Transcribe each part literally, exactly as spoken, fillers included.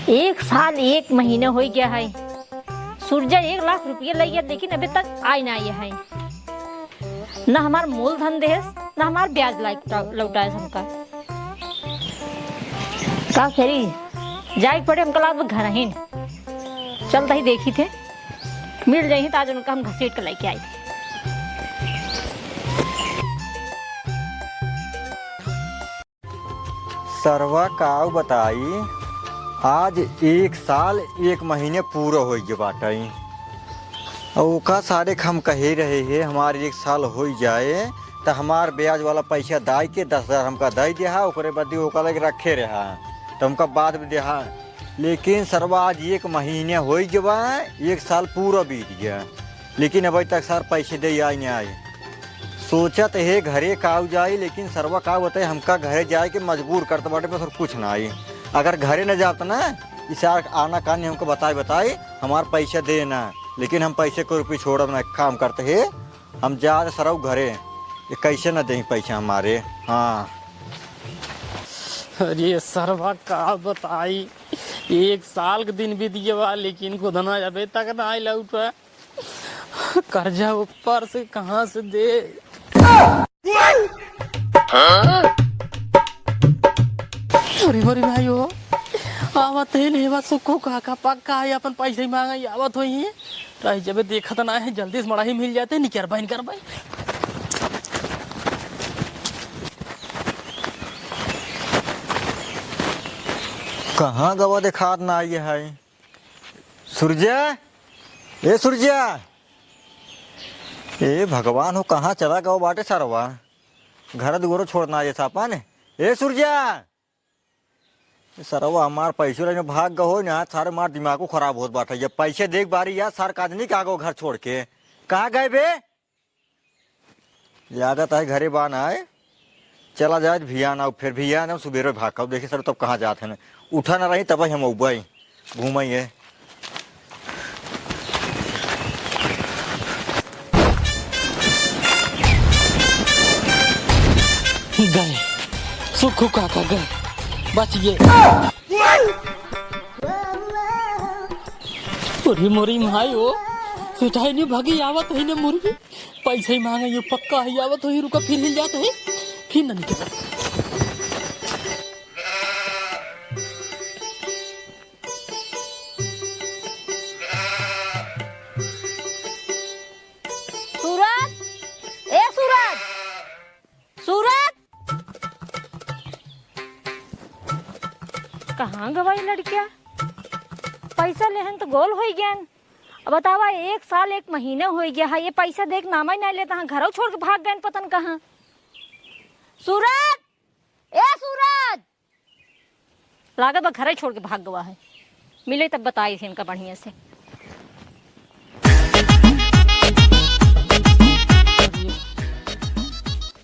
एक साल एक महीना होइ गया है, सुरजा एक लाख रुपया लइ गया, लेकिन अबे तक आइ नाइ है। न हमार मूलधन देहस, न हमार ब्याज लाइक लौटाए हमका। का करी, जाइक पड़े हमका लागत घरहिन। चलत ही देखित है, मिल जाइहीं त आज उनका हम घसीट के लइके आई। सरवा काउ बताई, आज एक साल एक महीने पूरा होइ गए बाटइ। अउ ओका सारे क हम कहे रहे हैं, हमार एक साल होइ जाए, त हमार ब्याज वाला पैसा दाइ के दस हजार हमका दइ देहा, ओकरे बदे ओका लगे रखे रहा, त हमका बाद में देहा। लेकिन सरवा आज एक महीने होइ गए बा, एक साल पूरा बीत गया, लेकिन अबइ तक सर पैसे दे आइ नाइ आइ। सोचत हे घरे काउ जाई, लेकिन सरवा का बताई, हमका घरे जाए के मजबूर करत बाटे, बस और कुछ नाइ। अगर घरे न जात ना, ई सार आना कानी हमको बताई बताई, हमार पैसा दे ना, लेकिन हम पैसे को रुपये छोड़ब ना, काम करत हे, हम जात सरऊ घरे, ये कैसे न देही पैसा हमारे। हाँ। अरे सरवा का बताई, एक साल के दिन बीत गया बा, लेकिन गोधना अबे तक नाइ लौटा। कर्जा ऊपर से कहाँ से दे? अरे मोरी माई हो, आवत है नहीं बा सुखू काका, पक्का है अपन पैसे ही मांगा, आवत होई है। रही जबे देखत ना है, जल्दी से मड़ाही मिल जाते, निकर बहन कर भाई। कहाँ गवा देखात ना आई है? सुरजा, ए सुरजा, ए भगवान हो, कहाँ चला गवा बाटे सरवा? घर दुआरो छोड़ना ये सापन। ए सुरजा, ए सरवा हमार पैसो लेने भाग गहो ना, सारे मार दिमागो खराब होत बाटे। जब पैसे देख बारी यार, सार काजनी का गो घर छोड़ के कहाँ गए बे? लागत है घरे बा ना है। चला जाए भिया ना, फिर भिया ना सुबेरे भाग का देखी सर तब कहाँ जात है। उठा ना रही तब हम उबाई घूमाई है। गए सुखू काका गए, बच गए। अरे मोरी माई हो, सुताई नहीं भागी आवत है ना मुर्गी। पैसा ही मांगे, ये पक्का है, आवत होई, रुका, फिर हिल जात है, फिर ना निकल। सूरज, ए सूरज, सूरज, कहाँ गवा ई लड़किया? पैसा लेहन तो गोल होई गयन। अब बतावा, एक साल एक महीने होई गया है, ये पैसा देख नामा ही नहीं लेता है, घरों छोड़ के भाग गयन पतन कहाँ। सूरज, ए सूरज, लागत बा घरे छोड़ के भाग गवा है। मिले तब बताई थी इनका बढ़िया से।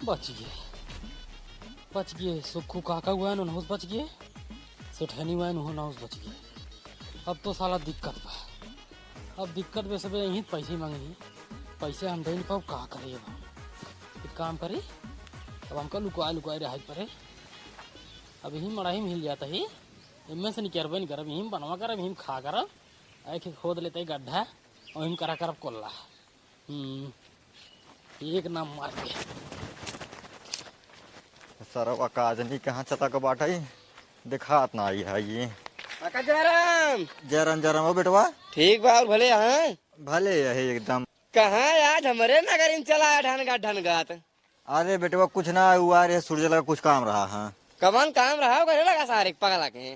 बच गए, बच गए। सुखू काका हुआ है, नहुस बच गए। सेठनी हुआ है, नहुस बच गए। अब तो साला दिक्कत बा। अब दिक्कत बे सबे यहीं पैसे मांगे ही। पैसे हम दे नहीं पाओ, का करे अब? एक काम करी, अब हमका लुकाए लुकाए रहे पड़े। अब यहीं मड़ाही में हिल जाता ही, इनमें से निकरबे नहीं करब, यहीं बनवा करब, यहीं खा करब। एक एक खोद लेते ही गड्ढा, और यहीं करा करब कोल्ला। हम्म, एक नंबर के। सरवा काजनी कहाँ चला के बाटे, देखात ना आई है ये। काका जयराम। जयराम, जयराम हो बेटवा। ठीक बा और भले हैं? भले है एकदम। कहाँ आज हमरे नगरी में चला है ढनगात ढनगात? अरे बेटवा, कुछ ना हुआ रे, सूरज लगा कुछ काम रहा है। कवन काम रहा ओकरे लगा सारे पगला के?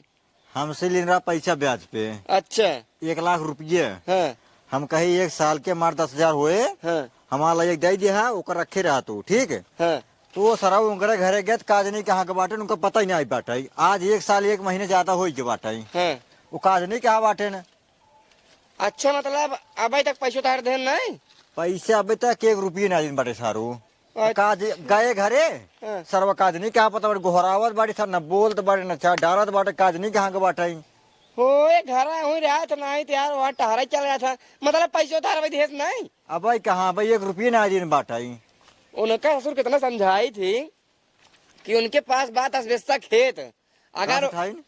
हमसे लेन रहा पैसा ब्याज पे। अच्छा। एक लाख रुपये। हाँ। हम कहे एक साल के हमार दस हजार होए, हाँ। हमारा लगे दे दिया है, ओकर रखे रहा तू, ठीक है? हाँ। तो वो सरवा उनकरे घरे गए, काजनी कहाँ के बाटे, उनका पता ही नहीं आई बाटे। आज एक साल एक महीने ज्यादा हो गए बाटे। हाँ। वो काजनी कहाँ बाटे न? अच्छा, मतलब अबे तक पैसो तार देन नहीं? पैसे अबे तक एक रुपये ना दिन बाटे सारू। अच्छा। काज गए घरे, हाँ। सरवा काजनी कहाँ पता बाटे, गोहरावत बाटे सर, न बोलत बाटे, न चा डालत बाटे, काजनी कहाँ के बाटे। हो, ये घरा हुई रहत नहीं तो यार, वहाँ टहरे चल जात है। मतलब पैसो तार अबे देत नहीं? अबे कहाँ, अबे एक रुपये ना दिन बाटे। उनका ससुर कितना समझाई थी कि उनके पास बात असबेस्ता खेत, अगर कहाँ से था इन?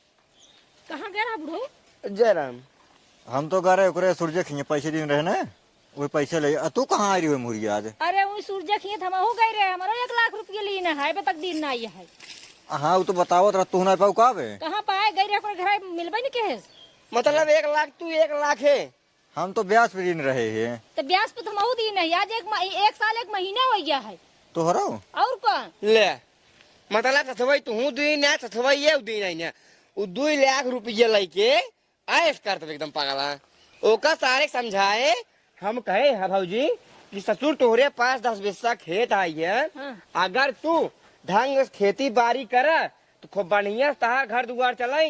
कहाँ गया रहा बुढ़ऊ? जय राम। हम तो गए रहे ओकरे सूरज खियाँ, पैसे दिन रहे ना, वही पैसे ले। आ तू कहाँ आई रही हो मुहरिया आज? अरे, वही सूरज खियाँ तो हमहू गए रहे, हमरो एक लाख रुपया लीन है, अबे तक दिन ना आई है। हाँ, वो तो बतावत रहा, तू ना पाऊ का बे? कहाँ पाए, गए रहे ओकरे घर, मिलबे नहीं के। मतलब एक लाख तू, एक लाख है। हम तो ब्याज पे दिन रहे हैं। तो ब्याज पे तो हमहू दिन है, आज एक मही-, एक साल एक महीना हो गया है। तोहरो? और का? ले, मतलब ससुरई तू दिन है, ससुरई ये दिन है ना। वो दो लाख रुपया लेके ऐश करत एकदम पागल है। ओका सारे समझाए, हम कहे, "हाँ भौजी, कि ससुर तोहरे पास दस बीस खेत आई है, हाँ। अगर तू ढंग से खेती बाड़ी कर, तो खूब बढ़िया से तहार घर दुआर चलाई,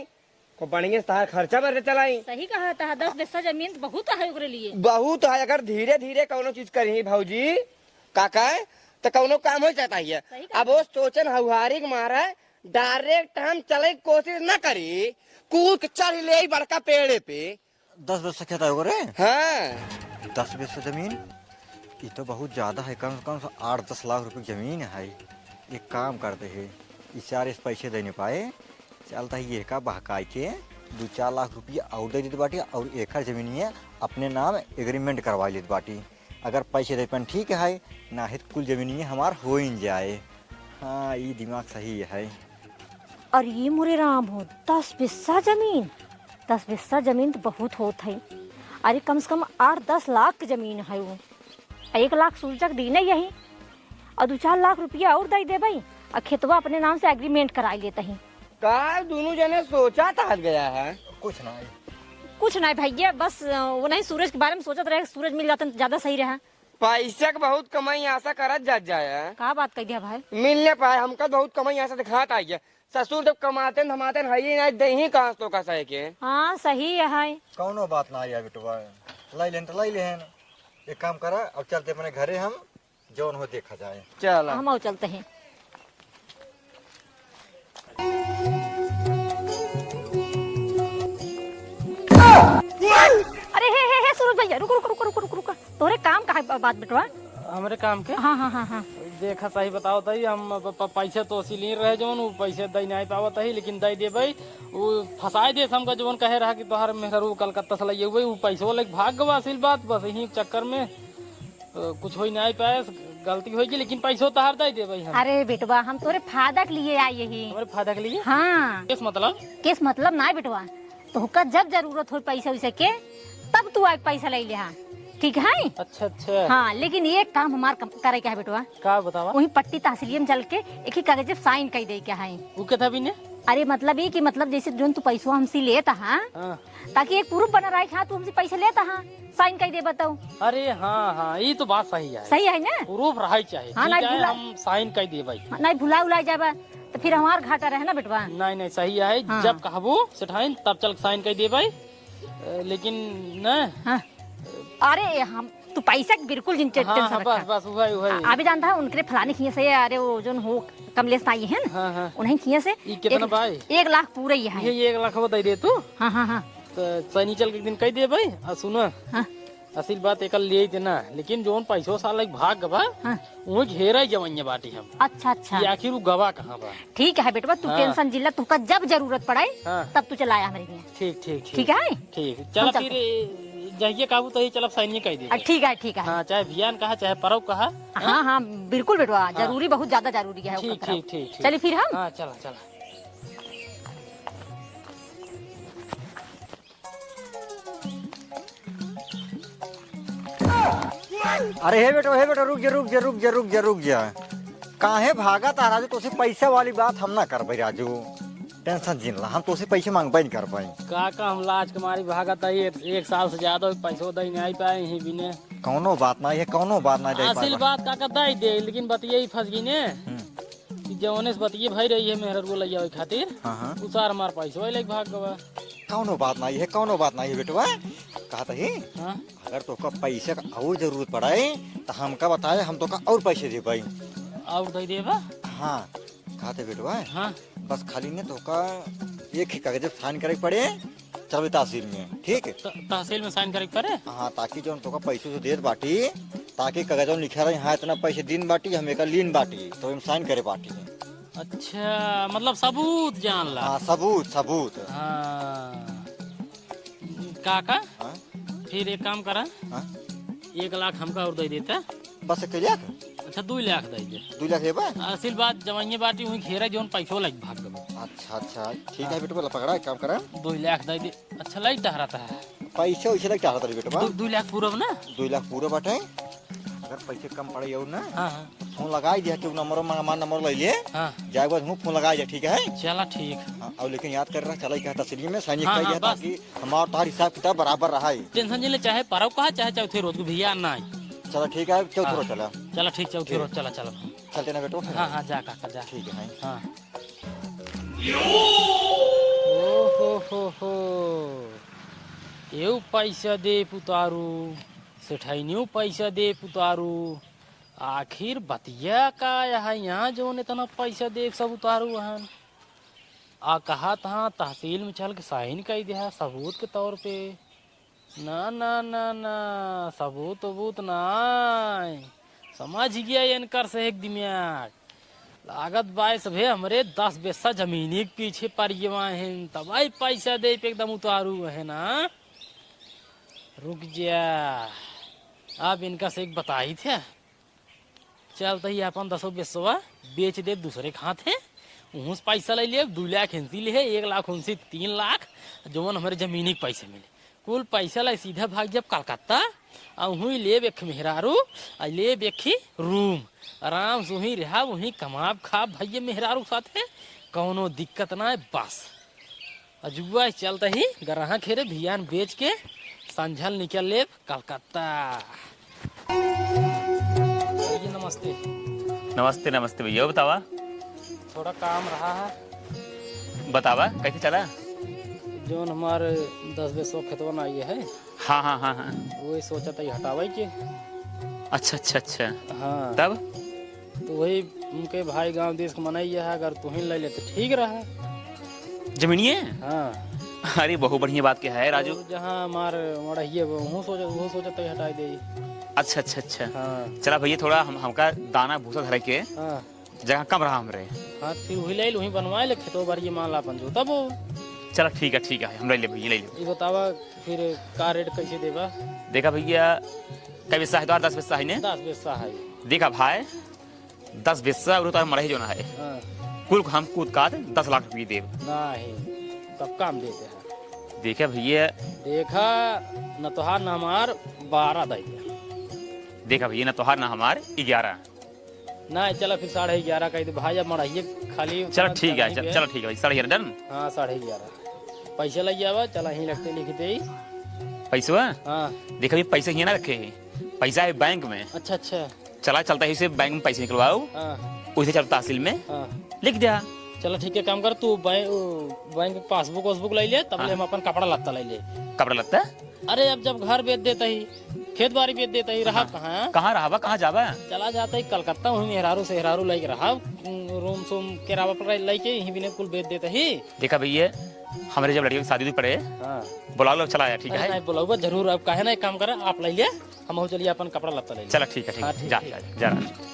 खूब बढ़िया से तहार खर्चा बर्चा चलाई।" सही कहा, तहार दस बीस जमीन तो बहुत है ओकरे लिए। बहुत है, अगर धीरे धीरे कौनो चीज करी भौजी, का कहे, तो कौनो काम हो जाता है। सही कहा। अब वो सोचन हौहारी के मारे direct हम चले के कोशिश न करी, कूद के चढ़ ले बड़का पेड़े पे। दस बीस खेत है ओकरे? हाँ। दस बीस जमीन, ये तो बहुत ज्यादा है, कम से कम आठ दस लाख रुपए की जमीन है। एक काम करते हैं, इस यार इस पैसे दे नहीं पाए, चलता है ये का बहकाई के दो चार लाख रुपया और दे देते बाटी और एकर जमीनिया अपने नाम agreement करवा लेते बाटी। अगर पैसे दे पाएन ठीक है, नाहीं तो कुल जमीनिया हमार होइन जाए। हाँ, ई दिमाग सही है। अरे मोरे राम हो, दस बिस्सा जमीन, दस बिस्सा जमीन तो बहुत होत है। अरे कम से कम आठ दस लाख के जमीन है वो। एक लाख सूरजक दीने यही, और दो चार लाख रुपया और दे देबई, और खेतवा अपने नाम से agreement कराई लेत ही। का दोनों जने सोचा तार गया है? कुछ ना। कुछ ना भैया, बस, अ, वो नहीं सूरज के बारे में सोचत रहे, सूरज मिल जातन तो ज्यादा सही रहा। पैसा के बहुत कमाई आशा करत जात जाए। का बात कह दिया भाई? मिलने पाए, हमका बहुत कमाई आशा दिखात आई है। ससुर जब कमाते न धमाते न हई ना, देही कहाँ से तो का सहे के? हाँ, सही है। कौनो बात ना आई बेटवा, लाई लेन तो लाई लेन। एक काम करा, अब चलते अपने घरे हम, जौन हो देखा जाए। चला। हम आओ चलते हैं। अरे हे, हे, हे, सूरज भैया, रुको, रुको, रुको। तोरे काम का है बा-, बात बेटवा? हमरे काम के? हाँ, हाँ, हाँ, हाँ। देखा, सही बताओ तई, हम प-, प-, पैसे तो वसूली रहे जौन, उ पैसे दई नाहीं पावत ही, लेकिन दई देबई। उ फंसाए देस हमका, जौन कहे रहा कि तोहर मेहरारू कलकत्ता से लइए हुए, उ पैसो लेके भाग गवा। असिल बात, बस यही चक्कर में अ, कुछ होई नाहीं पाए, गलती होई गई, लेकिन पैसो तहार दे देबे हम। अरे बेटवा, हम तोरे फायदा के लिए आए ही। हमारे फायदा के लिए? हाँ। केस मतलब? केस मतलब ना बेटवा, तोहका जब जरूरत हो पैसा वैसे के, तब तू आके पैसा ले ले, हाँ, ठीक है? अच्छा, अच्छा। हाँ, लेकिन एक काम हमार कम-, करे के है बेटवा। का बतावा? वहीं पट्टी तहसीलिये में चल के एक ही कागज साइन कर दे के है। वो क्या था बिने? अरे मतलब ये कि मतलब जैसे जोन तू पैसवा हमसे लेत हा, हाँ। ताकि एक proof बना रहे कि हाँ तू हमसे पैसे लेत हा, साइन कर दे बताओ। अरे हाँ, हाँ, ये तो बात सही है। सही है ना? Proof रहा ही चाहिए। हाँ, ठीक नहीं है, भुला- हम साइन कर दिए भाई। हाँ, नहीं भुला उला जाबा तो फिर हमार घाटा रहे ना बेटवा। नहीं, नहीं, सही है, हाँ। जब कहबो सेठाइन तब चल के साइन कर दिए भाई। अ, लेकिन न हाँ। अरे हम तू पैसा के बिल्कुल जिन टे-, हाँ, tension हाँ, बस, रखा। बस, उहई, उहई। आ, अभी जानता है, उनकरे फलाने खिए से, अरे, वो जोन हो, कमलेश ताई है ना, हाँ, हाँ। उन्हें खिए से ये कितना एक, बा? एक लाख पूरा ही है। ये एक लाख बता दे तू। हाँ, हाँ, हाँ। तो सनीचर के दिन कह दे भाई, आ, सुना। हाँ। असिल बात एक ले देना, लेकिन जोन पैसो साल लाइक भाग गवा, हाँ। वो घेरा ही जवाइया बाटी हम। अच्छा, अच्छा। कि आखिर वो गवा कहाँ बा? ठीक है बेटवा, तू हाँ। Tension जिल्ला, तुहका जब जरूरत पड़े, हाँ। तब तू चलाया हमरे हियाँ। ठीक, ठीक, ठीक। ठीक है? ठीक। चला हम फिर, चलते। ए, जहिए कहबू तहिए चलब, साइनिए कह दे। आ, ठीक है, ठीक है। हाँ, चाहे भियान कहा, चाहे परब कहा। हाँ, हाँ, बिल्कुल बेटवा, हाँ। जरूरी, बहुत ज्यादा जरूरी है ठीक, ओकर ठीक, तरफ। ठीक, ठीक। चली फिर हम? हाँ, चला, चला। अरे हे बेटो, हे बेटो, रुक जा, रुक जा, रुक जा, रुक जा, रुक जा। काहे भागा तारा जो तोसे पैसा वाली बात हम ना करबै राजू। Tension जिन ला, हम तोसे पैसे मांगबै नहीं करबै। का का हम लाज के मारी भागत है, एक, एक साल से ज्यादा पैसो दे नहीं पाए ही बिने। कौनो बात ना है, कौनो बात ना दे असिल पाएबा। बात का का दे दे, लेकिन बतिये ही फंस गई ने। हम्म। कि जौने से बतिये भाई रही है मेहररुआ लइ आवे खातिर, हाँ, हाँ। उ सार हमार पैसो लेके भाग गवा। कौनो बात ना है, कौनो बात ना है बेटवा। कहत ही, हाँ। अगर तोका पैसे का और जरूरत पड़े, तो हमका बताए, हम तोका और पैसे देबै। और दे देबा? हाँ। कहत ही बेटवा, हाँ। बस खाली ने तोका एक ही कागज साइन करे के पड़े, चलबे तहसील में, ठीक? त-, तहसील में साइन करे के पड़े? हाँ, ताकि जौन तोका पैसो से देत बाटी, ताकि कागज में लिखा रही, हाँ, इतना पैसे दिन बाटी, हम एका लीन बाटी, तो हम साइन करे बाटी। अच्छा, मतलब सबूत जान ला। हाँ, सबूत, सबूत। हाँ। काका, हाँ? फिर एक काम करा, हाँ? एक लाख हमका और दइ देता। बस एक लाख? अच्छा, दुइ लाख दइ दे। दुइ लाख लेबा? असल बात जवइये बाटी, उहीं घेरा जौन पैसो लग भाग गबा। अच्छा, अच्छा, ठीक है हाँ। बेटवा, पकड़ा, एक काम करा। दुइ लाख दइ दे। अच्छा, लाई टहरत है। पैसे वैसे लग टहरत रही बेटवा। दु-, दुइ लाख पूरब ना? दुइ लाख पूरब बाटे। अगर पैसे कम पड़े और ना, हाँ, हाँ। फोन लगाइ दिया, केहू नंबर मंगा, नंबर लइ ले। हाँ। जाए के बाद हूँ फोन लगाइ दिया, ठीक है? चला, ठीक। हाँ, और लेकिन याद कर रहा, चला, एक तसल्ली में साइन हाँ, कर हाँ, दिया, बस। ताकि हमार तोहार हिसाब किताब बराबर रहा है। टेंशन जिन ले, चाहे परब कहा, चाहे चौथे रोज को भैया ना आई। चला, ठीक है, चौथे हाँ। रोज चला। चला, ठीक, चौथे ठीक। रोज चला, चला। चलते ना बेटो, फिर। हाँ, हाँ, जा काका, जा। ठीक है, हाँ। हाँ। ओ हो हो हो। एउ पैसा दे पुतारू, सेठाइनियो पैसा दे पुतारू। आखिर बतिया का है यहाँ जौन इतना पैसा दे सब उतारू हन? आ कहा तहाँ तहसील में चल के साइन कइ दिया सबूत के तौर पे। ना, ना, ना, ना, सबूत उबूत नाय। समझ गया इनकर से एक दिमाग। लागत बाय सभे हमरे दस बिस्सा जमीनी के पीछे पड़ गए हैं, तबाही पैसा दे पे एकदम उतारू है ना। रुक जा, अब इनका से एक बताई थे। चलत ही अपन दसो बिस्सवा बेच देब दूसरे के हाथे, उहूँ से पैसा लइ लेब, दुइ लाख इनसे लिहे, एक लाख उनसे, तीन लाख, जौन हमरे जमीनी के पैसे मिले। कुल पैसा लइ सीधा भाग जाब कलकत्ता, आ उहीं लेब एक मेहरारू, आ लेब एक ही रूम। आराम से उहीं रहब, उहीं कमाब खाब भइया मेहरारू के साथे, कौनो दिक्कत ना है। बस अजुआ चलत ही गरहा खेरे भियान बेच के संझल निकल लेब कलकत्ता। भैया नमस्ते। नमस्ते, नमस्ते भैया, बतावा। थोड़ा काम रहा है। बतावा, कैसे चला? जौन हमार दस बिस्सो खेतवा ना आई है, हाँ, हाँ, हाँ, हाँ। वही सोचत ही हटावे के। अच्छा, अच्छा, अच्छा। हाँ। तब? तो वही उनके भाई गांव देश के मनई है, अगर तुहीं ले ले तो ठीक रहा। जमीनिए? हाँ। अरे, बहुत बढ़िया बात के है, राजू। और जहाँ हमार मड़हिए, वो सोच, वो सोचत ही हटाई दे। अच्छा, अच्छा, अच्छा। हाँ। चला भैया, थोड़ा हम, हमका दाना भूसा धरे के हाँ। जगह कम रहा हमरे। हाँ, फिर वही ले, वही बनवाए ले, खेतो बारी मान ला अपन जोतबो। चला, ठीक है, ठीक है, हम ले ले भैया, ले ले। ये बतावा, फिर का रेट कैसे देबा? देखा भैया, कै बिस्सा है तोहार? दस बिस्सा है ने? दस बिस्सा है। देखा भाई, दस बिस्सा और तोहार मड़ही जौन है, हाँ। कुल हम कूद काट दस लाख रुपये देब। नहीं, तब कम देते हैं। देखा भैया। देखा, न तोहार न हमार, बारह दे दे। देखा भैया, न तोहार न हमार, ग्यारह। नहीं, चला फिर साढ़े ग्यारह कह दे भाई, अब मड़हिए खाली चला उतना ठीक है, जगह चल, पे। चला ठीक है भाई, साढ़े ग्यारह done। हाँ, साढ़े ग्यारह। पैसा लग जावा, चला यहीं रखते लिख दे। पैसवा? हाँ। देखा भैया, पैसा हियाँ ना रखे हैं, पैसा है बैंक में। अच्छा, अच्छा। चला, चलता ही से बैंक में पैसे निकलवाओ, हाँ। उसे चल तहसील में हाँ। लिख दिया। चला ठीक है, काम कर, तू बैंक, बैंक पासबुक वासबुक ले ले, तब ले हाँ। हम अपन कपड़ा लत्ता ले ले। कपड़ा लत्ता? अरे, अब जब घर बेच देता ही, खेत बारी बेच देता ही, रहा हाँ। कहाँ? कहाँ रहा बा, कहाँ जाबा? चला जाता ही कलकत्ता, वहीं मेहरारू सेहरारू लेके रहा, रूम सूम किरावा पर लेके यहीं बिने कुल बेच देता ही। देखा भैया, हमरे जब लड़कियों की शादी उदी पड़े, हाँ। बुला लो, चला आया, ठीक अरे है? नहीं, बुलाऊबा जरूर। अब काहे ना, एक काम करा, आप ले लिया, हम चलिए अपन कपड़ा लत्ता ले लिया। चला, ठीक है, ठीक हाँ, है, ठीक, जा, ठीक। जा, जा।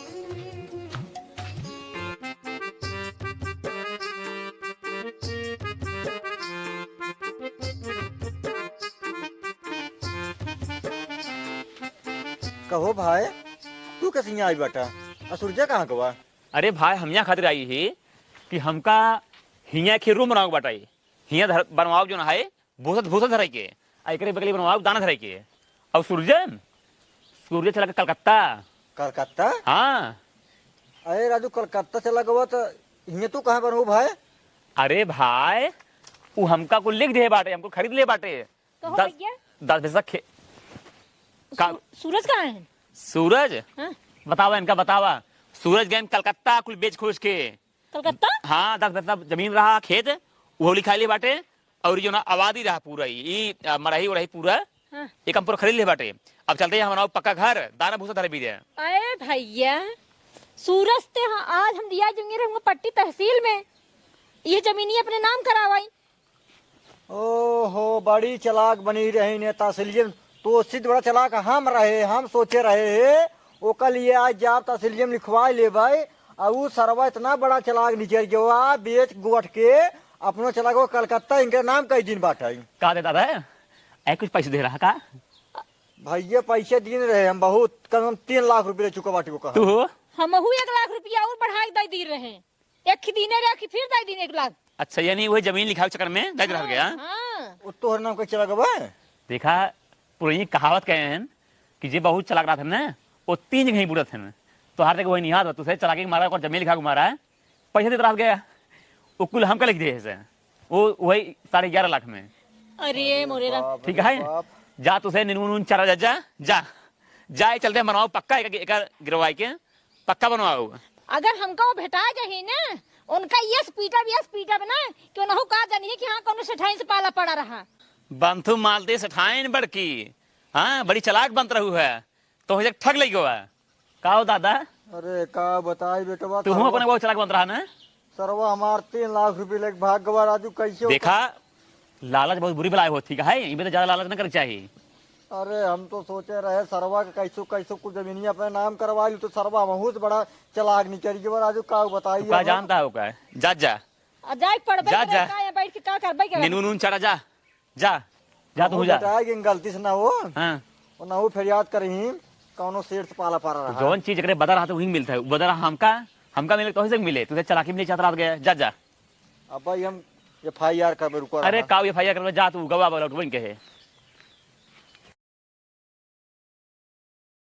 कहो भाई, तू कैसे यहाँ आई बाटा? आ सूरजा कहाँ गवा? अरे भाई, हम यहाँ खातिर आई ही कि हमका हियाँ के रूम बनावे के बाटे। हियाँ धर-, बनवाओ जो ना है, भूसा, भूसा धरे के। आ एकरे बगली बनवाओ दाना धरे के। और सूरजन, सूरज चला के कलकत्ता। कलकत्ता? हाँ। अरे राजू, कलकत्ता चला गवा तो हियाँ तू कहाँ बनवो भाई? अरे भाई, उ हमका कुल लिख दे बाटे, हमको खरीद ले बाटे। कहो दस, भैया। दस बिस्सा खे-, का? सू-, सूरज कहाँ है? सूरज? हाँ। बतावा इनका, बतावा। सूरज गए कलकत्ता कुल बेच खोज के। कलकत्ता? हाँ, दस बिस्सा जमीन रहा, खेत, वो लिखा ले बाटे, और जो ना आबादी रहा पूरा ही, ई, आ, मड़ही उड़ही पूरा, हाँ। एक हम पूरा खरीद ले बाटे। अब चलते हैं हम बनाओ पक्का घर, दाना भूसा धरे भी दे। अरे भैया, सूरज ते हाँ, आज हम दिया जूंगे रहूंगा पट्टी तहसील में, ये जमीनी अपने नाम करावाई। ओहो, बड़ी चालाक बनी रही ने तहसीलियन। तो उससे बड़ा चालाक हम रहे, हम सोचे रहे हे, ओकर लिए आज जाब तहसीलियन लिखवाए लेबै। आ ऊ सरवा इतना बड़ा चालाक निकल गवा, बेच गोठ के अपनो चला गो कलकत्ता, इनके नाम कई दिन बाटे। का दे दादा, ऐ कुछ पैसे दे रहा का? भैया, पैसे दीन रहे हम, बहुत कम से कम तीन लाख रुपया ले चुका बाटी वो कहा। तू हो? हमहू एक लाख रुपया और बढ़ाई दे दी रहे। एक ही दीने रहे कि फिर दे दीन एक लाख। अच्छा, यानी वही जमीन लिखावे के चक्कर में दे रहा गया? हाँ। वो तोहर नाम का चला गवा? देखा, पुरानी कहावत कहे हैं कि जे बहुत चालाक रहत है ना, वो तीन जगह ही बुड़त है। तोहार तक वही निहार बा, तुझे चालाकी के मारा और जमीन लिखा के मारा है, पैसा देत रहत गया, वो कुल हमका लिख दे है। वो वही साढ़े ग्यारह लाख में। अरे मोरे राम। ठीक है, जा तुझे नीनू नून चारा जा, जा, जा, जा, ये चलते हम बनवाओ पक्का एक, एक गिरवाई के पक्का बनवाओ। अगर हमका वो भेटा जाही ना, उनका यस पीटब, यस पीटब ना, कि उनहु का जानी है कि हाँ, कौनो सेठाइन से पाला पड़ा रहा। बंधु मालती सेठाइन बड़की, हाँ, बड़ी चालाक बनत रहू है, तो हो ठग लइगो है। का हो दादा? अरे का बताई बेटवा, तू सरवा अपने बहुत चालाक बनत रहा ना। सरवा हमार तीन लाख रुपये लेके भाग गवा राजू, कैसे हो? देखा, लालच बहुत बुरी बला होत है, ठीक है, इमे तो ज्यादा लालच न करे चाहिए। अरे हम तो सोचे रहे सरवा के कैसो कैसो कुछ जमीनिया अपने नाम करवा लू, तो सरवा हमहू से बड़ा चालाक निकल गवा राजू, का बताई तू का अब? जानता हो का? जा, जा। आ जाए पड़बे जा, करे, जा। का यहाँ बैठ के का करबे करे? नीनू नून चारा जा, जा, जा तू जा। बेटा, ये गलती से ना हो। हाँ। और ना हो फिर याद करही, कौनो सेठ से पाला पारा रहा। जौन चीज एकरे बदल रहा तो वही मिलता है, बदल रहा हमका, हमका मिले तो वही से मिले, तुझे चालाकी में नहीं चाहता रहा गया, जा, जा। अब भाई हम एफ आई आर करबे, रुको अरे रहा। का एफ आई आर करबे, जा तू गवा बोला, उठबे कहे।